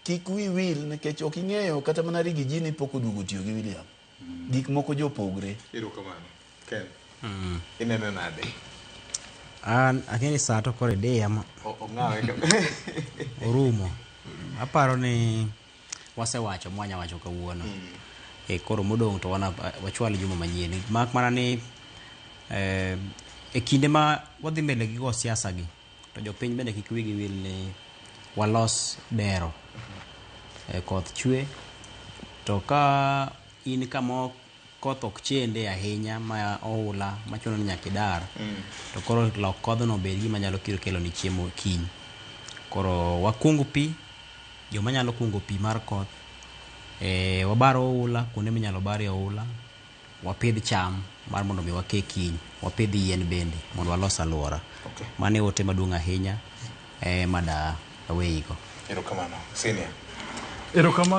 Kik wi wil nikech ok ing'eyo kata mana Riggy G ni pok oduogo tiyo gi William. Gik moko jopogre. Erokamano. Ken. Ineno nade? An akia ni saa to koro idiya ma Ong'awe ka. orumo. Aparo ni wasewacho mwanya wacho kawuono. E, koro modong' to wana wachwal juma manyien. Mak mana ni eh, e kinde ma wadhi mbele gi go siasa gi to jopiny bende kik wigi wil ni walos dero. E, koth chwe to ka in kama koth ok chende ahinya ma oula machuno ni nyaka idar to koro lok kodhno obed gima nyalo kiro kelo ni chiemo kiny. Koro wakung pi, joma nyalo kungo pi mar koth, e, wabar oula kuonde minyalo barie oula, wapidh cham mar mondo mi wake kiny, wapidh yien bende mondo walos alwora. Okay. Mano e ote maduong' ahinya e, mada aweyigo. Erokamano. Senior. Erokamano.